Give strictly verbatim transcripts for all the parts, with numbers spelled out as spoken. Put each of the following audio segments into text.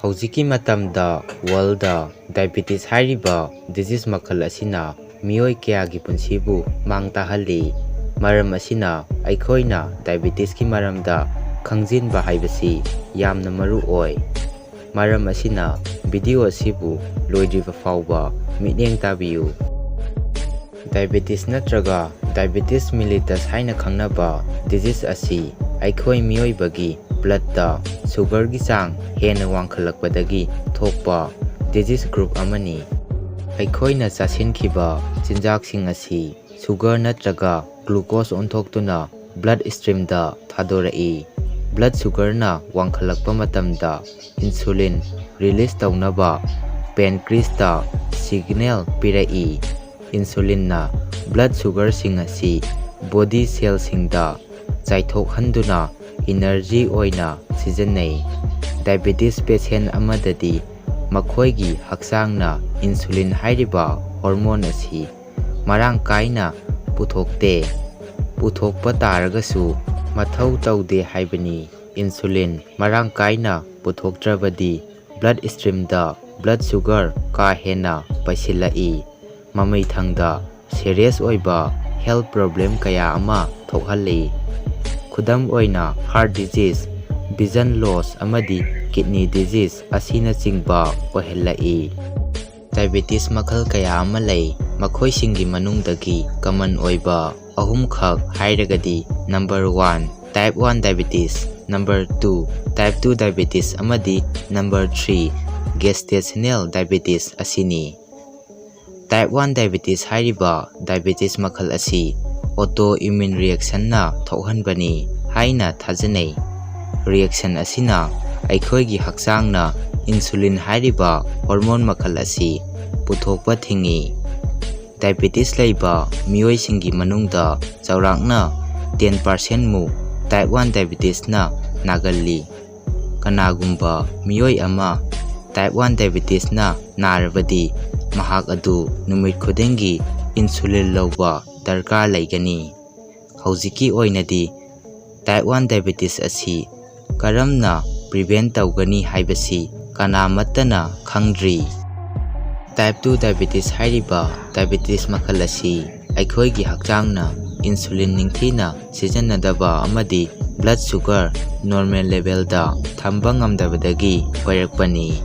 ꯍꯧꯖꯤꯛꯀꯤ ꯃꯇꯝꯗ world diabetes ꯍꯥꯏꯔꯤꯕ ꯗꯤꯖꯤꯁ ꯃꯈꯜ ꯑꯁꯤꯅ ꯃꯤꯑꯣꯏ ꯀꯌꯥꯒꯤ ꯄꯨꯟꯁꯤꯕꯨ ꯃꯥꯡ ꯇꯥꯛꯍꯜꯂꯤ꯫ ꯃꯔꯝ ꯑꯁꯤꯅ ꯑꯩꯈꯣꯏꯅ ꯗꯥꯏꯕꯤꯇꯤꯁꯀꯤ ꯃꯔꯝꯗ ꯈꯪꯖꯤꯟꯕ ꯍꯥꯏꯕꯁꯤ ꯌꯥꯝꯅ ꯃꯔꯨ ꯑꯣꯏ꯫ ꯃꯔꯝ ꯑꯁꯤꯅ ꯚꯤꯗꯤꯑꯣ ꯑꯁꯤꯕꯨ ꯂꯣꯏꯗ꯭ꯔꯤꯕ ꯐꯥꯎꯕ ꯃꯤꯠꯌꯦꯡ ꯇꯥꯕꯤꯌꯨ꯫ ꯗꯥꯏꯕꯤꯇꯤꯁ ꯅꯠꯇ꯭ꯔꯒ ꯗꯥꯏꯕꯤꯇꯤꯁ ꯃꯤꯂꯤꯇꯁ ꯍꯥꯏꯅ ꯈꯪꯅꯕ ꯗꯤꯖꯤꯁ ꯑꯁꯤ ꯑꯩꯈꯣꯏ ꯃꯤꯑꯣꯏꯕꯒꯤ ꯕ꯭ꯂꯠꯇ ꯁꯨꯒꯔꯒꯤ ꯆꯥꯡ ꯍꯦꯟꯅ ꯋꯥꯡꯈꯠꯂꯛꯄꯗꯒꯤ ꯊꯣꯛꯄ ꯗꯤꯖꯤꯁ ꯒ꯭ꯔꯨꯞ ꯑꯃꯅꯤ꯫ ꯑꯩꯈꯣꯏꯅ ꯆꯥꯁꯤꯟꯈꯤꯕ ꯆꯤꯟꯖꯥꯛꯁꯤꯡ ꯑꯁꯤ ꯁꯨꯒꯔ ꯅꯠꯇ꯭ꯔꯒ ꯒ꯭ꯂꯨꯀꯣꯁ ꯑꯣꯟꯊꯣꯛꯇꯨꯅ ꯕ꯭ꯂꯠ ꯁ꯭ꯇ꯭ꯔꯤꯝꯗ ꯊꯥꯗꯣꯔꯛꯏ꯫ ꯕ꯭ꯂꯠ ꯁꯨꯒꯔꯅ ꯋꯥꯡꯈꯠꯂꯛꯄ ꯃꯇꯝꯗ ꯏꯟꯁꯨꯂꯤꯟ ꯔꯤꯂꯤꯖ ꯇꯧꯅꯕ ꯄꯦꯟꯀ꯭ꯔꯤꯁꯇ ꯁꯤꯒꯅꯦꯜ ꯄꯤꯔꯛꯏ꯫ ꯏꯟꯁꯨꯂꯤꯟꯅ ꯕ꯭ꯂꯠ ꯁꯨꯒꯔꯁꯤꯡ ꯑꯁꯤ ꯕꯣꯗꯤ ꯁꯦꯜꯁꯤꯡꯗ ꯆꯥꯏꯊꯣꯛꯍꯟꯗꯨꯅ ꯏꯅꯔꯖꯤ ꯑꯣꯏꯅ ꯁꯤꯖꯤꯟꯅꯩ꯫ ꯗꯥꯏꯕꯤꯇꯤꯁ ꯄꯦꯁꯦꯟ ꯑꯃꯗꯗꯤ ꯃꯈꯣꯏꯒꯤ ꯍꯛꯆꯥꯡꯅ ꯏꯟꯁꯨꯂꯤꯟ ꯍꯥꯏꯔꯤꯕ ꯍꯣꯔꯃꯣꯟ ꯑꯁꯤ ꯃꯔꯥꯡ ꯀꯥꯏꯅ ꯄꯨꯊꯣꯛꯇꯦ꯫ ꯄꯨꯊꯣꯛꯄ ꯇꯥꯔꯒꯁꯨ ꯃꯊꯧ ꯇꯧꯗꯦ ꯍꯥꯏꯕꯅꯤ꯫ ꯏꯟꯁꯨꯂꯤꯟ ꯃꯔꯥꯡ ꯀꯥꯏꯅ ꯄꯨꯊꯣꯛꯇ꯭ꯔꯕꯗꯤ ꯕ꯭ꯂꯠ ꯁ꯭ꯇ꯭ꯔꯤꯝꯗ ꯕ꯭ꯂꯠ ꯁꯨꯒꯔ ꯀꯥ ꯍꯦꯟꯅ ꯄꯩꯁꯤꯜꯂꯛꯏ꯫ ꯃꯃꯩꯊꯪꯗ ꯁꯦꯔꯤꯌꯁ ꯑꯣꯏꯕ ꯍꯦꯜꯊ ꯄ꯭ꯔꯣꯕ꯭ꯂꯦꯝ ꯀꯌꯥ ꯑꯃ ꯊꯣꯛꯍꯜꯂꯤ꯫ ꯈꯨꯗꯝ ꯑꯣꯏꯅ ꯍꯥꯔꯠ ꯗꯤꯖꯤꯖ, ꯚꯤꯖꯟ ꯂꯣꯁ ꯑꯃꯗꯤ ꯀꯤꯗꯅꯤ ꯗꯤꯖꯤꯖ ꯑꯁꯤꯅꯆꯤꯡꯕ ꯑꯣꯏꯍꯜꯂꯛꯏ꯫ ꯗꯥꯏꯕꯤꯇꯤꯁ ꯃꯈꯜ ꯀꯌꯥ ꯑꯃ ꯂꯩ꯫ ꯃꯈꯣꯏꯁꯤꯡꯒꯤ ꯃꯅꯨꯡꯗꯒꯤ ꯀꯃꯟ ꯑꯣꯏꯕ ꯑꯍꯨꯝꯈꯛ ꯍꯥꯏꯔꯒꯗꯤ, number one, type one diabetes, number two, type two diabetes ꯑꯃꯗꯤ ꯅꯝꯕꯔ ꯊ꯭ꯔꯤ, ꯒꯦꯁꯇꯦꯁꯅꯦꯜ ꯗꯥꯏꯕꯤꯇꯤꯁ ꯑꯁꯤꯅꯤ꯫ ꯇꯥꯏꯞ ꯋꯥꯟ ꯗꯥꯏꯕꯤꯇꯤꯁ ꯍꯥꯏꯔꯤꯕ ꯗꯥꯏꯕꯤꯇꯤꯁ ꯃꯈꯜ ꯑꯁꯤ ꯑꯣꯇꯣ ꯏꯝꯌꯨꯟ ꯔꯤꯌꯦꯛꯁꯟꯅ ꯊꯣꯛꯍꯟꯕꯅꯤ ꯍꯥꯏꯅ ꯊꯥꯖꯅꯩ꯫ ꯔꯤꯌꯦꯛꯁꯟ ꯑꯁꯤꯅ ꯑꯩꯈꯣꯏꯒꯤ ꯍꯛꯆꯥꯡꯅ ꯏꯟꯁꯨꯂꯤꯟ ꯍꯥꯏꯔꯤꯕ ꯍꯣꯔꯃꯣꯟ ꯃꯈꯜ ꯑꯁꯤ ꯄꯨꯊꯣꯛꯄ ꯊꯤꯡꯏ꯫ ꯗꯥꯏꯕꯤꯇꯤꯁ ꯂꯩꯕ ꯃꯤꯑꯣꯏꯁꯤꯡꯒꯤ ꯃꯅꯨꯡꯗ ꯆꯥꯎꯔꯥꯛꯅ ꯇꯦꯟ ꯄꯥꯔꯁꯦꯟꯃꯨꯛ ꯇꯥꯏꯞ ꯋꯥꯟ ꯗꯥꯏꯕꯤꯇꯤꯁꯅ ꯅꯥꯒꯜꯂꯤ꯫ ꯀꯅꯥꯒꯨꯝꯕ ꯃꯤꯑꯣꯏ ꯑꯃ ꯇꯥꯏꯞ ꯋꯥꯟ ꯗꯥꯏꯕꯤꯇꯤꯁꯅ ꯅꯥꯔꯕꯗꯤ, ꯃꯍꯥꯛ ꯑꯗꯨ ꯅꯨꯃꯤꯠ ꯈꯨꯗꯤꯡꯒꯤ ꯏꯟꯁꯨꯂꯤꯟ ꯂꯧꯕ ꯗꯔꯀꯥꯔ ꯂꯩꯒꯅꯤ꯫ ꯍꯧꯖꯤꯛꯀꯤ ꯑꯣꯏꯅꯗꯤ ꯇꯥꯏꯞ ꯋꯥꯟ ꯗꯥꯏꯕꯤꯇꯤꯁ ꯑꯁꯤ ꯀꯔꯝꯅ ꯄ꯭ꯔꯤꯚꯦꯟ ꯇꯧꯒꯅꯤ ꯍꯥꯏꯕꯁꯤ ꯀꯅꯥꯃꯠꯇꯅ ꯈꯪꯗ꯭ꯔꯤ꯫ Type two diabetes ꯍꯥꯏꯔꯤꯕ diabetes ꯃꯈꯜ ꯑꯁꯤ ꯑꯩꯈꯣꯏꯒꯤ ꯍꯛꯆꯥꯡꯅ insulin ꯅꯤꯡꯊꯤꯅ ꯁꯤꯖꯤꯟꯅꯗꯕ ꯑꯃꯗꯤ blood sugar normal level ꯗ ꯊꯝꯕ ꯉꯝꯗꯕꯗꯒꯤ ꯑꯣꯏꯔꯛꯄꯅꯤ꯫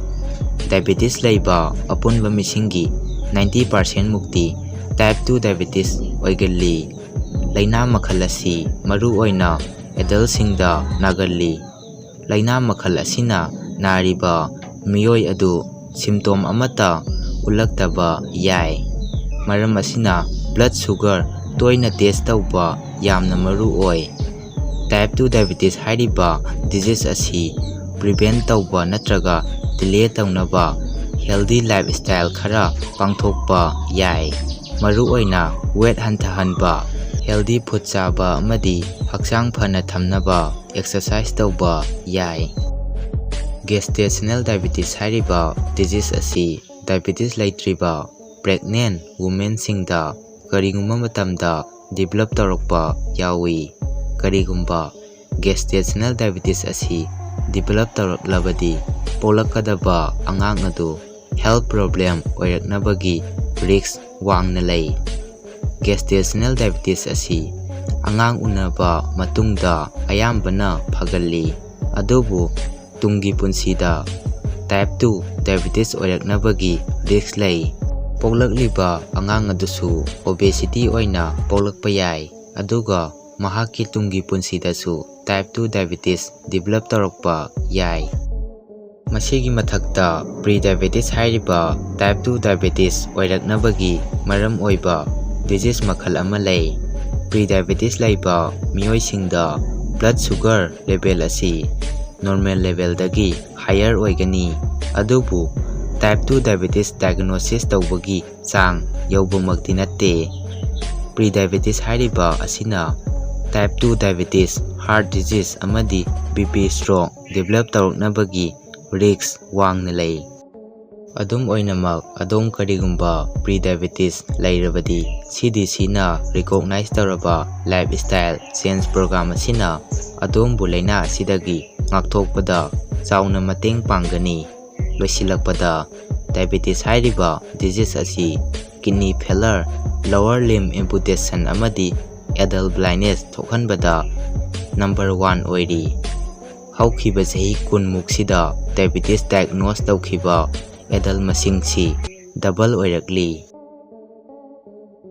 Diabetes ꯂꯩꯕ ꯑꯄꯨꯟꯕ ꯃꯤꯁꯤꯡꯒꯤ ninety percent ꯃꯨꯛꯇꯤ type two diabetes ꯑꯣꯏꯒꯜꯂꯤ꯫ ꯂꯩꯅꯥ ꯃꯈꯜ ꯑꯁꯤ ꯃꯔꯨꯑꯣꯏꯅ adult ꯁꯤꯡꯗ ꯅꯥꯒꯜꯂꯤ꯫ ꯂꯩꯅꯥ ꯃꯈꯜ ꯑꯁꯤꯅ ꯅꯥꯔꯤꯕ ꯃꯤꯑꯣꯏ ꯑꯗꯨ symptom ꯑꯃꯠꯇ ꯎꯠꯂꯛꯇꯕ ꯌꯥꯏ꯫ ꯃꯔꯝ ꯑꯁꯤꯅ blood sugar ꯇꯣꯏꯅ test ꯇꯧꯕ ꯌꯥꯝꯅ ꯃꯔꯨ ꯑꯣꯏ꯫ Type two diabetes ꯍꯥꯏꯔꯤꯕ disease ꯑꯁꯤ prevent ꯇꯧꯕ ꯅꯠꯇ꯭ꯔꯒ delay ꯇꯧꯅꯕ healthy lifestyle ꯈꯔ ꯄꯥꯡꯊꯣꯛꯄ ꯌꯥꯏ꯫ ꯃꯔꯨꯑꯣꯏꯅ weight ꯍꯟꯊꯍꯟꯕ, healthy food ꯆꯥꯕ ꯑꯃꯗꯤ ꯍꯛꯆꯥꯡ ꯐꯅ ꯊꯝꯅꯕ exercise ꯇꯧꯕ ꯌꯥꯏ꯫ Gestational diabetes ꯍꯥꯏꯔꯤꯕ disease ꯑꯁꯤ diabetes ꯂꯩꯇ꯭ꯔꯤꯕ pregnant women ꯁꯤꯡꯗ ꯀꯔꯤꯒꯨꯝꯕ ꯃꯇꯝꯗ develop ꯇꯧꯔꯛꯄ ꯌꯥꯎꯏ꯫ ꯀꯔꯤꯒꯨꯝꯕ gestational diabetes ꯑꯁꯤ develop ꯇꯧꯔꯛꯂꯕꯗꯤ ꯄꯣꯛꯂꯛꯀꯗꯕ ꯑꯉꯥꯡ ꯑꯗꯨ health problem ꯑꯣꯏꯔꯛꯅꯕꯒꯤ risk ꯋꯥꯡꯅ ꯂꯩ꯫ Gestational diabetes ꯑꯁꯤ ꯑꯉꯥꯡ ꯎꯅꯕ ꯃꯇꯨꯡꯗ ꯑꯌꯥꯝꯕꯅ ꯐꯒꯜꯂꯤ, ꯑꯗꯨꯕꯨ ꯇꯨꯡꯒꯤ ꯄꯨꯟꯁꯤꯗ type two diabetes ꯑꯣꯏꯔꯛꯅꯕꯒꯤ risk ꯂꯩ꯫ ꯄꯣꯛꯂꯛꯂꯤꯕ ꯑꯉꯥꯡ ꯑꯗꯨꯁꯨ obesity ꯑꯣꯏꯅ ꯄꯣꯛꯂꯛꯄ ꯌꯥꯏ, ꯑꯗꯨꯒ ꯃꯍꯥꯛꯀꯤ ꯇꯨꯡꯒꯤ ꯄꯨꯟꯁꯤꯗꯁꯨ type two diabetes develop ꯇꯧꯔꯛꯄ ꯌꯥꯏ꯫ ꯃꯁꯤꯒꯤ ꯃꯊꯛꯇ prediabetes ꯍꯥꯏꯔꯤꯕ type two diabetes ꯑꯣꯏꯔꯛꯅꯕꯒꯤ ꯃꯔꯝ ꯑꯣꯏꯕ disease ꯃꯈꯜ ꯑꯃ ꯂꯩ꯫ Prediabetes ꯂꯩꯕ ꯃꯤꯑꯣꯏꯁꯤꯡꯗ blood sugar level ꯑꯁꯤ normal level ꯗꯒꯤ higher ꯑꯣꯏꯒꯅꯤ, ꯑꯗꯨꯕꯨ type two diabetes diagnosis ꯇꯧꯕꯒꯤ ꯆꯥꯡ ꯌꯧꯕꯃꯛꯇꯤ ꯅꯠꯇꯦ꯫ Prediabetes ꯍꯥꯏꯔꯤꯕ ꯑꯁꯤꯅ type two diabetes, heart disease ꯑꯃꯗꯤ B P stroke develop ꯇꯧꯔꯛꯅꯕꯒꯤ risk ꯋꯥꯡꯅ ꯂꯩ꯫ ꯑꯗꯨꯝ ꯑꯣꯏꯅꯃꯛ, ꯑꯗꯣꯝ ꯀꯔꯤꯒꯨꯝꯕ prediabetes ꯂꯩꯔꯕꯗꯤ, C D C ꯅ recognize ꯇꯧꯔꯕ lifestyle change program ꯑꯁꯤꯅ ꯑꯗꯣꯝꯕꯨ ꯂꯥꯏꯅꯥ ꯑꯁꯤꯗꯒꯤ ꯉꯥꯛꯊꯣꯛꯄꯗ ꯆꯥꯎꯅ ꯃꯇꯦꯡ ꯄꯥꯡꯒꯅꯤ꯫ ꯂꯣꯏꯁꯤꯜꯂꯛꯄꯗ, diabetes ꯍꯥꯏꯔꯤꯕ disease ꯑꯁꯤ kidney failure, lower limb amputation ꯑꯃꯗꯤ adult blindness ꯊꯣꯛꯍꯟꯕꯗ number one ꯑꯣꯏꯔꯤ꯫ ꯍꯧꯈꯤꯕ ꯆꯍꯤ ꯀꯨꯟꯃꯨꯛꯁꯤꯗ diabetes diagnose ꯇꯧꯈꯤꯕ adult ꯃꯁꯤꯡꯁꯤ double ꯑꯣꯏꯔꯛꯂꯤ꯫